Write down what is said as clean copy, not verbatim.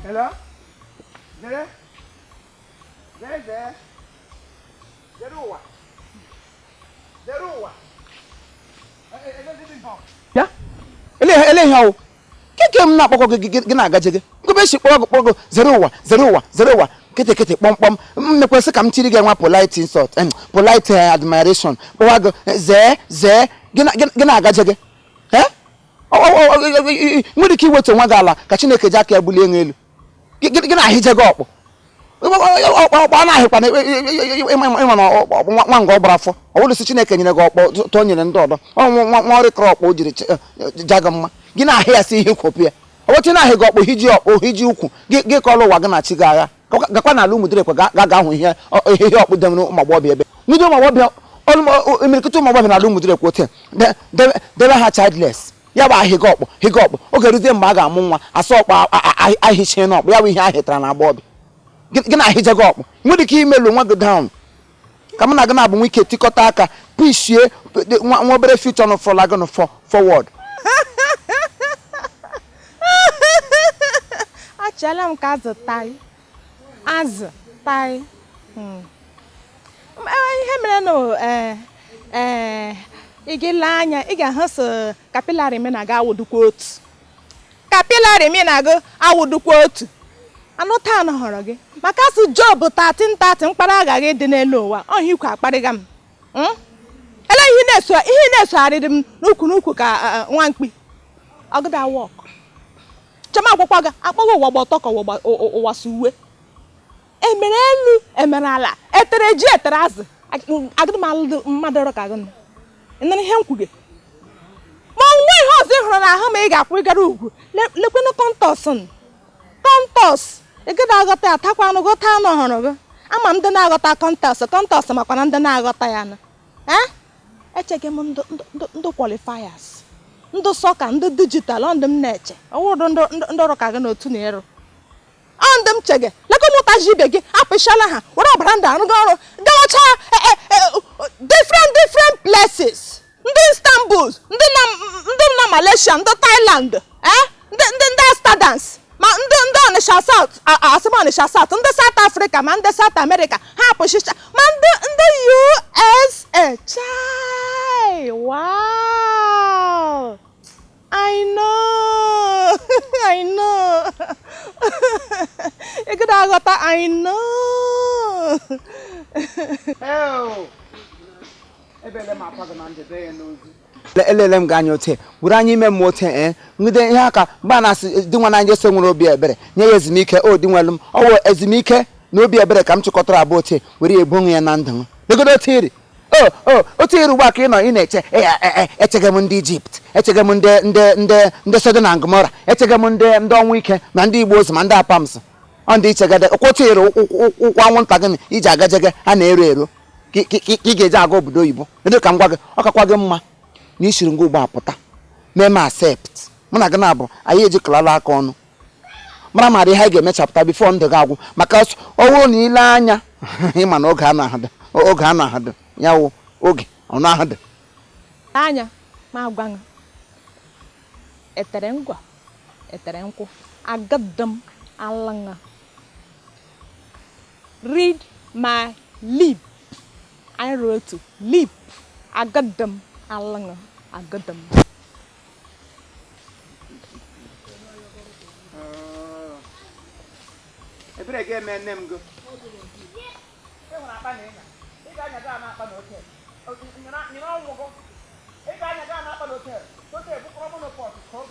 Hello? Zere? Zere zere? Zere ụwa? Zere ụwa? Ya? Ele ihe ọwụ? Keke m na-akpọkọ gị gị na-agaje gị. Nkube esi kpọrọ gị kpọrọ gị zere ụwa zere ụwa zere ụwa kịtị kịtị kpọmkpọm m mekwesị ka m tiri gị nwa polite insult, polite admiration kpọwa gị zee zee gị na-agaje gị. Nwere ike iwetu onwe gị ala ka Chineke ji aka ya bulie elu gị na-ahịje gị ọkpụ ọkpọ a na-ahịkwa na ịma na nwa nga ọ gbara afọ ọ bụrụ si Chineke nyere gị ọkpọ tụọ nyere ndị ọdọ nwa ọrịkọrọ ọkpọ o jiri ja gị mma gị na-ahị ya si ihe kwopụ ya ọbọchị na-ahị gị ọkpọ hiji ọkpọ hiji ukwu gị kọrọ ụwa gị na chi gị agha gakwa n'ala Ụmụdịrekwe ga ga ahụ ihe ihe ọkpụ demere ụmụ agbọghọbịa ebe ndị ụmụ agbọghọbịa imirikiti ụmụ agbọghọbịa n'ala Ụmụdịrekwe ote debe ha childless ya bụ ahịga ọkpọ hịga ọkpọ oge ruzie mgbe a ga-amụ nwa asa ọkpọ ahịchie n'ọkpọ ya bụ ihe ahịtara na agbọghọbịa gị na-ahịje gị ọkpọ nwere ike imelu nwa gị down ka mụ na gị na-abụ nwa ike tikọta aka pishie nwa obere future nụ fọla gị nụ forward. Achọla m ka azụ tai azụ tai. Ihe mere na ị ga-ele anya ị ga-ahụ so kapịlarị m na-aga awụdukwa otu kapịlarị m na-aga awụdukwa otu anụ taa họrọ gị maka asụ Job 13:30 mkpara agaghị dị n'elu ụwa ọhịa ikwu akparịga m. Ele ihe na-esogharịrị m n'ukwu n'ukwu ka nwa mkpi ọgụda wọk chema akwụkwọ gị akpọghị ụwa gba ọtọ ka ụwa si uwe emere elu emere ala etere ji etere azụ agụdị m alụ mmadụ ọrụ ka gị nụ ihe m kwuge ma onwe ihe ọzọ ị hụrụ n'ahụ ma ị ga-akwụ ịgara ugwu lekwenụ kọntọs kọntọs ị gaghị aghọta ya takwanụ ghọta anụ hụrụ gị ama ndị na-aghọta kọntọs kọntọs makwana ndị na-aghọta ya nụ echeghị m ndị qualifiers ndị sọka ndị dijitalụ ndị m na-eche ọwụrụ ndị ọrụ ka gị n'otu na ịrụ ọ ndị m chege lekọ mụtaji ibe gị apịchala ha were ọbara ndụ arụgo ọrụ gawacha different different places ndị Istanbul ndị na Malaysia ndị Thailand ndị Amsterdam ma ndị Onitsha South asịm Onitsha South ndị South Africa ma ndị South America ha apụchicha ma ndị USA chai wow I know I know ị gada aghọta I know. Elele m gị anya ote were anya ime mmụọ ote nwide ihe aka mgbe a na-asị di nwa na Jesu nwere obi ebere nye ya ezumike o di nwelu m ọ wụ ezumike na obi ebere ka m chịkọtara abụọ ote were ebu onwe ya na ndụ m legodo otu iri otu iri ugbu a ka ị nọ ị na-eche echege m ndị Ijipt echege m ndị Sodom na Gomora echege m ndị ọnwụ ike ma ndị Igbo ozu ma ndị apams ọ ndị ichegede ụkwụ otu iri ụkwụ anwụnta gị iji agajege a na-ero ero ka ị ga-eji aga obodo oyibo edo ka m gwa gị ọ kakwa gị mma na isiri ngwa ugbo apụta mee m accept mụ na gị na-abụ anyị ejikọlala aka ọnụ mara mara ihe anyị ga-emechapụta bifo ndụ gị agwụ maka ọ bụrụ na ile anya ịma na oge a na-ahadụ ya wụ oge ọnụ ahadụ anya ma agwa etere ngwa etere nkwụ agadam alanga read my lip I wrote to lip agadam alanga agadam. Ebere ga-eme nne m go ị hụrụ akpa na ịnya ị ga-anya gaa na-akpa na hotel nyere ọnwụ gị ị ga-anya gaa na-akpa na hotel hotel bụkọrọ monopọt kọrọ